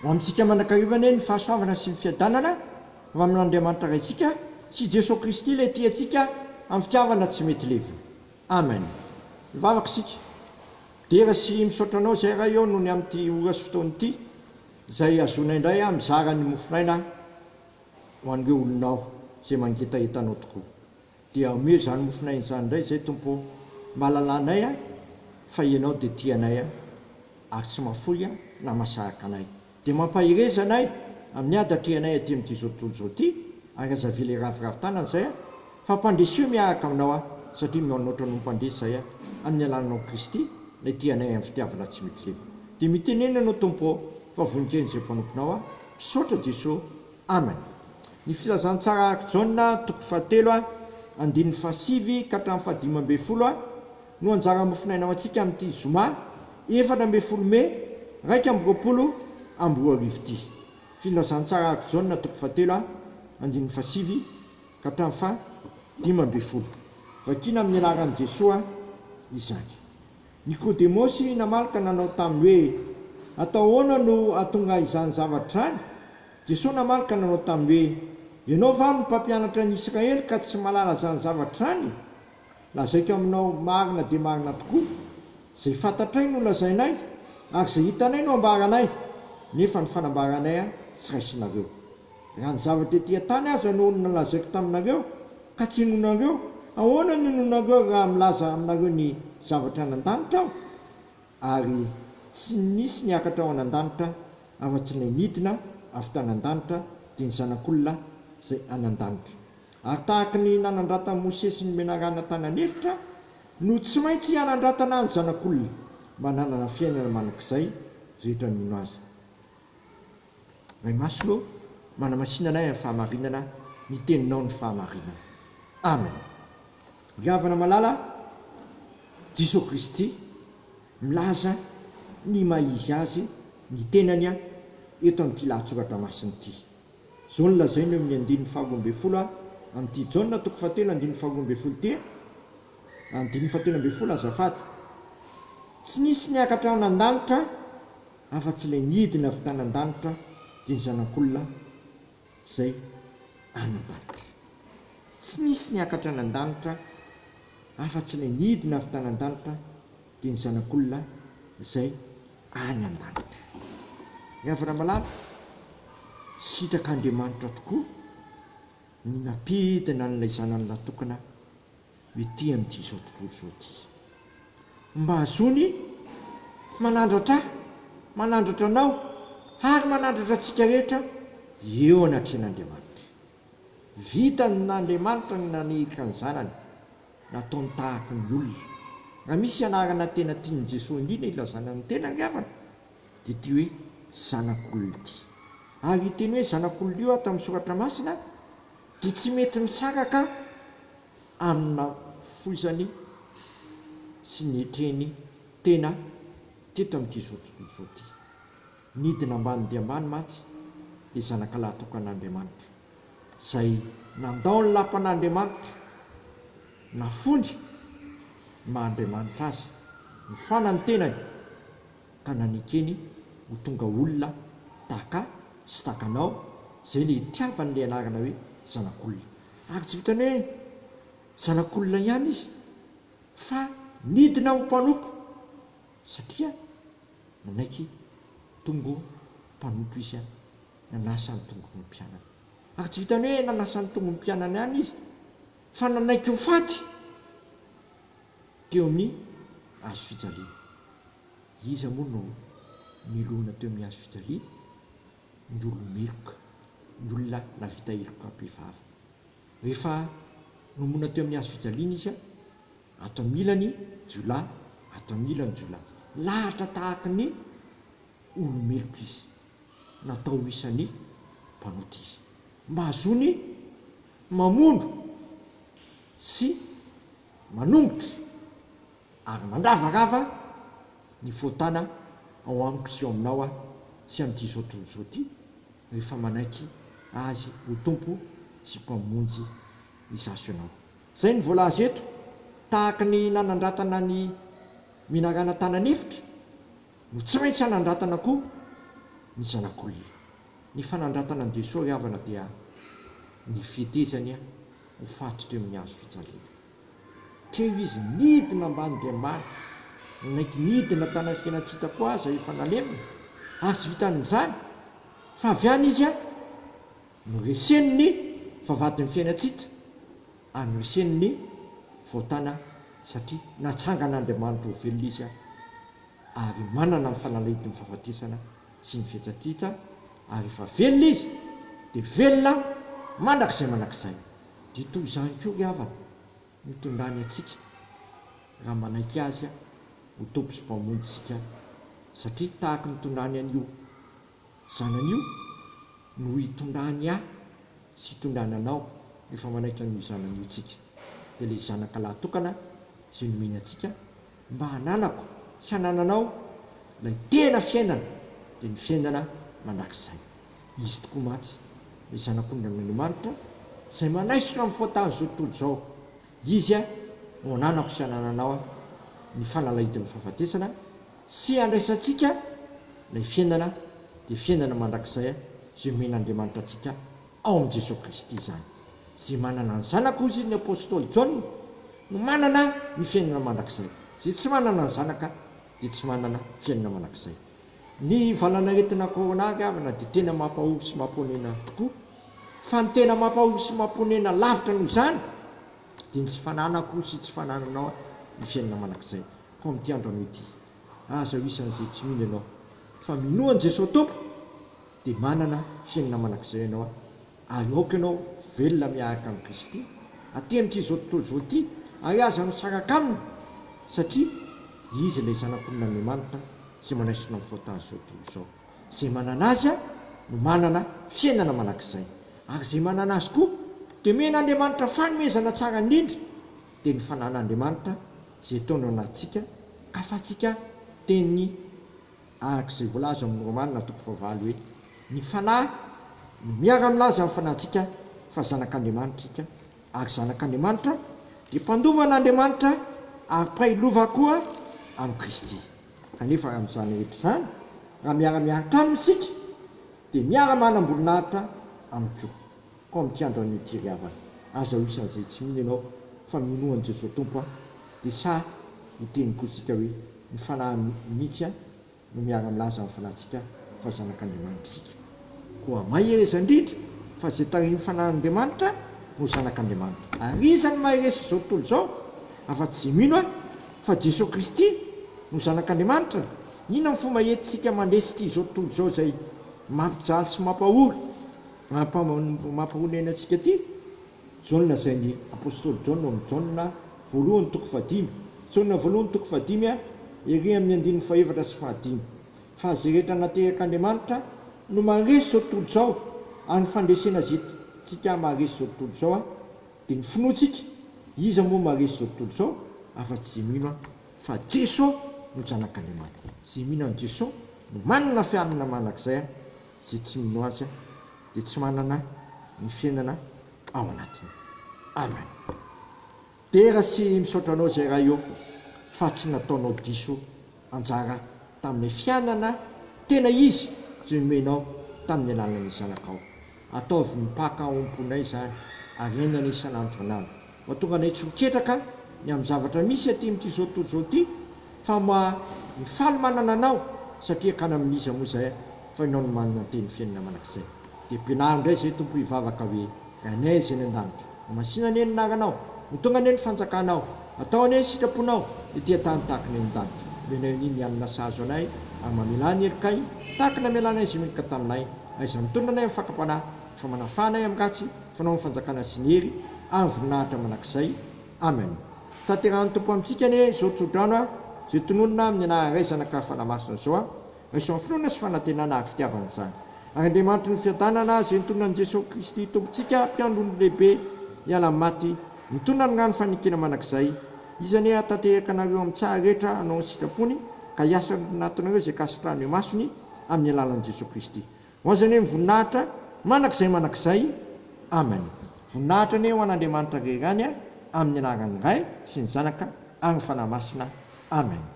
Ho amintsika mandrakariva anie ny fahasoavana sy ny fiadanana avy amin'Andriamanitra Raintsika sy Jesoa Kristy ilay tia antsika amin'ny fitiavana tsy mety levona. Amen. Mivavaka isika. Dera sy misaotra Anao izay Ray ô noho ny amin'ity ora sy fotoana ity izay ahazoana indray aho mizara ny mofon'aina ho an'ireo olonao izay mangetaheta Anao tokoa. Dia omeo izany mofon'aina izany indray izay Tompo ô mba halalanay fa Ianao dia tia anay ary tsy mahafoy na mahasaraka anay. Dia mampahereza anay amin'ny ady atrehanay aty amin'ity izao tontolo izao ity ary aza avela hiraviravy tanana izay fa ampandreseo miaraka aminao aho satria manoatra noho mpandresy izay amin'ny alalanao Kristy ilay tia anay amin'ny fitiavana tsy mety levona. Dia mitenena Ianao Tompo ô fa vonon-kena izay mpanomponao aho. Misaotra Jesoa. Amen. Ny Filazantsara araka Jaona toko fahatelo andininy fahasivy ka hatramin'ny fahadimy ambin'ny folo no anjara mofonaina ho antsika amin'ity zoma 14 mey 2021 ity. Filazantsara araka Jaona toko fahatelo andininy fahasivy ka hatramin'ny fahadimy ambin'ny folo. Vakina amin'ny anaran'i Jesoa izany. Nikodemosy namaly ka nanao taminy hoe, Atao ahoana no hahatonga izany zavatra izany? Jesoa namaly ka nanao taminy hoe, Ianao va no mpampianatra ny Israely ka tsy mahalala izany zavatra izany? Lazaiko aminao marina dia marina tokoa, izay fantatray no lazainay, ary izay hitanay no ambaranay, nefa ny fanambaranay tsy raisinareo. Raha ny zavatra ety an-tany aza no nolazaiko taminareo, ka tsy inoanareo, ahoana no inoanareo raha milaza aminareo ny zavatra any an-danitra aho? Ary tsy nisy niakatra ho any an-danitra afa-tsy ilay nidina avy tany an-danitra, dia ny Zanak'olona izay any an-danitra. Ary tahaka ny nanandratan'i Mosesy ny menarana tany an'efitra, no tsy maintsy hanandratana ny Zanak'olona, mba hananana fiainana mandrakizay rehetra mino Azy. Ray Masina ô, manamasina anay amin'ny fahamarinana, ny Teninao no fahamarinana. Amen. Ry havana malala, Jesoa Kristy milaza ny maha izy azy ny tenany eto amin'ity lahatsoratra masina ity. Izao no lazainy eo amin'ny andininy faharoa ambin'ny folo amin'ity Jaona toko fahatelo andininy faharoa ambin'ny folo ity, andininy fahatelo ambin'ny folo azafady, Tsy nisy niakatra any an-danitra afa-tsy ilay nidina avy tany an-danitra, dia ny Zanak'olona izay any an-danitra. Tsy nisy niakatra any an-danitra afa-tsy ilay nidina avy tany an-danitra, dia ny Zanak'olona izay any an-danitra. Ry havana malala, sitrak'Andriamanitra tokoa ny nampidina an'ilay Zanany Latokana ety amin'ity izao tontolo izao ity. Mba hahazoany manandratra ahy, manandratra anao, ary manandratra antsika rehetra eo anatrehan'Andriamanitra. Vitan'Andriamanitra ny naniraka ny Zanany, nataony tahaka ny olona. Raha misy anarana tena tian'i Jesoa indrindra ilazana ny tenany ry havana, dia ity hoe Zanak'olona ity. Ary io teny hoe Zanak'olona io ato amin'ny Soratra Masina dia tsy mety misaraka amin'ny nafoizany sy nietreny tena teto amin'ity izao tontolo izao ity. Nidina ambany dia ambany mantsy ilay Zanakalahy tokan'Andriamanitra, izay nandao ny lapan'Andriamanitra, nafoiny ny maha Andriamanitra Azy, nifana ny tenany, ka nanekeny ho tonga olona tahaka ahy sy tahaka anao, izay ilay itiavany ilay anarana hoe Zanak'olona. Ary tsy vitan'ny hoe Zanak'olona ihany Izy, fa nidina ho mpanompo, satria nanaiky tongo mpanompo Izy nanasa ny tongony ny mpianany. Ary tsy vitan'ny hoe nanasa ny tongony mpianany ihany Izy, fa nanaiky ho faty teo amin'ny hazo fijaliana. Iza moa no nilona teo amin'ny hazo fijaliana? Ny olo-meloka, ny olona nahavita heloka bevava. Rehefa nomonoina teo amin'ny hazo fijaliana izy, ato amin'ny ilany jiolahy, ato amin'ny ilany jiolahy. Lahatra tahaka ny olo-meloka izy. Natao ho isan'ny mpanota izy. Mba hahazoany mamono sy manongotra ary mandravarava ny fotana ao amiko sy ao aminao aho sy amin'ity izao tontolo izao ity rehefa manaiky Azy ho Tompo sy Mpamonjy izaho sy ianao. Izay no voalaza eto, tahaka ny nanandratana ny menarana tany an'efitra no tsy maintsy hanandratana koa. ny Zanak'olona. Ny fanandratana an'i Jesoa ry havana dia ny fihetezany ho faty teo amin'ny hazo fijaliana. Teo izy nidina ambany dia ambany, nanaiky nidina tany amin'ny fiainana tsy hita koa aza efa nalevina, ary tsy vitan'izany fa avy any izy noreseny ny vavahadin'ny fiainana-tsy hita ary noreseny ny fahotana satria natsangan'Andriamanitra ho velona izy ary manana ny fanalahidin'ny fahafatesana sy ny fiatsatita ary efa velona izy dia velona mandrakizay mandrakizay. Dia toy izany koa ry havana no itondrany antsika raha manaiky Azy ho Tompo sy Mpamonjy isika satria tahaka ny nitondrany an'io Zanany io no hitondrany ahy sy hitondrany anao rehefa manaiky an'io Zanany io tsika. Dia ilay Zanaka lahy tokana izay nomeny antsika mba hananako sy hanananao ilay tena fiainana dia ny fiainana mandrakizay. Izy tokoa mantsy ilay Zanak'ondrin'Andriamanitra izay manaisotra amin'ny fahotan'izao tontolo izao. Izy no ananako sy anananao ny fanalahidin'ny fahafatesana sy handraisantsika ilay fiainana dia fiainana mandrakizay izay omen'Andriamanitra antsika ao amin'i Jesoa Kristy izany. Izay manana ny Zanaka hozy ny Apostoly Jaona no manana ny fiainana mandrakizay. Izay tsy manana ny Zanaka dia tsy manana fiainana mandrakizay. Ny valanaretina corona ry havana dia tena mampahory sy mamponena tokoa. Fa ny tena mampahory sy mamponena lavitra noho izany dia ny tsy fananako sy tsy fanananao ny fiainana mandrakizay. Koa amin'ity andro anio ity, aza ho isan'izay tsy mino ianao, fa minoa an'i Jesoa Tompo dia manana fiainana mandrakizay ianao ary aoka ianao velona miaraka amin'i Kristy aty amin'ity izao tontolo izao ity ary aza misaraka Aminy satria Izy ilay Zanak'olon'Andriamanitra izay manaisotra ny fahotan'izao tontolo izao. Izay manana Azy no manana fiainana mandrakizay ary izay manana Azy koa dia omen'Andriamanitra fanomezana tsara indrindra dia ny fanan'Andriamanitra izay ataony ao anatintsika afatsika teny araka izay voalaza ao amin'ny Romana toko fahavalo hoe, Ny Fanahy no miara-milaza amin'ny fanahintsika fa zanak'Andriamanitra isika, ary zanak'Andriamanitra dia mpandova an'Andriamanitra ary mpiray lova koa amin'i Kristy. Kanefa amin'izany rehetra izany, raha miara-miaritra Aminy isika, dia miara-manam-boninahitra Aminy koa. Koa amin'ity andro anio ity ry havana, aza ho isan'izay tsy mino ianao fa minoa an'i Jesoa Tompo an, dia sahy hiteny koa tsika hoe ny Fanahy mihitsy an no miara-milaza amin'ny fanahintsika fa zanak'Andriamanitra isika. Koa mahereza indrindra fa izay tarihin'ny Fanahin'Andriamanitra no zanak'Andriamanitra. Ary iza no maheresy izao tontolo izao afa-tsy izay mino an fa Jesoa Kristy no zanak'Andriamanitra? Inona ny fomba entintsika mandresy ity izao tontolo izao izay mampijaly sy mampahory Mampahonena antsika ity Jaona izay ny Apostoly Jaona ao amin'ny Jaona voalohany toko fahadimy. Jaona voalohany toko fahadimy ery amin'ny andininy fahefatra sy fahadimy. Fa izay rehetra naterak'Andriamanitra no maharesy izao tontolo izao, ary ny fandresena izay entintsika maharesy izao tontolo izao dia ny finoantsika. Iza moa maharesy izao tontolo izao afa-tsy izay mino fa Jeso no Zanak'Andriamanitra. Izay mino an'i Jeso no manana fiainana mandrakizay. Izay tsy mino Azy dia tsy manana ny fiainana ao anatiny. Amen. Dera sy misaotra Anao izay Ray ô fa tsy nataonao diso anjara taminay fiainana tena izy izay nomenao tamin'ny alalan'ny Zanakao. Ataovy mipaka ao am-ponay izany ary iainanay isan'andro isan'andro. Mahatonga anay tsy ho ketraka ny amin'ny zavatra misy aty amin'ity izao tontolo izao ity fa mba mifaly manana Anao satria akany amin'iza moa izay fa Ianao no manana ny teny fiainana mandrakizay. Dia ampianaro indray izay Tompo hivavaka hoe, Rainay izay any an-danitra, ho masina anie ny anaranao, ho tonga anie ny fanjakanao, atao anie ny sitraponao ety an-tany tahaka ny any an-danitra. Omenay anie ny hanina sahaza anay ary mamelà ny helokay tahaka ny namelanay izay meloka taminay, aiza mitondra anay amin'ny fakam-panahy fa manafaha anay amin'ny ratsy, fanao ny fanjakana sy ny hery ary ny voninahitra mandrakizay. Amen. Tanterahan'ny Tompo amintsika anie izao tsodrano a, izay tononina amin'ny anaran'ny Ray, Zanaka ary Fanahy Masina izao a, raiso amin'ny finoana sy fanantenana ary fitiavana izany. Ary Andriamanitry ny fiadanana izay nitondra an'i Jesoa Kristy Tompontsika, Mpiandry ondry lehibe hiala amin'ny maty, mitondra ny rano fanekena mandrakizay, Izy anie hahatanteraka anareo amin'ny tsara rehetra hanao ny sitrapony, ka hiasa anatinareo izay kasitrahany eo imasony, amin'ny alalan'i Jesoa Kristy. Ho Azy anie ny voninahitra mandrakizay mandrakizay. Amen. Voninahitra anie ho an'Andriamanitra irery ihany amin'ny anaran'ny Ray sy ny Zanaka ary ny Fanahy Masina. Amen.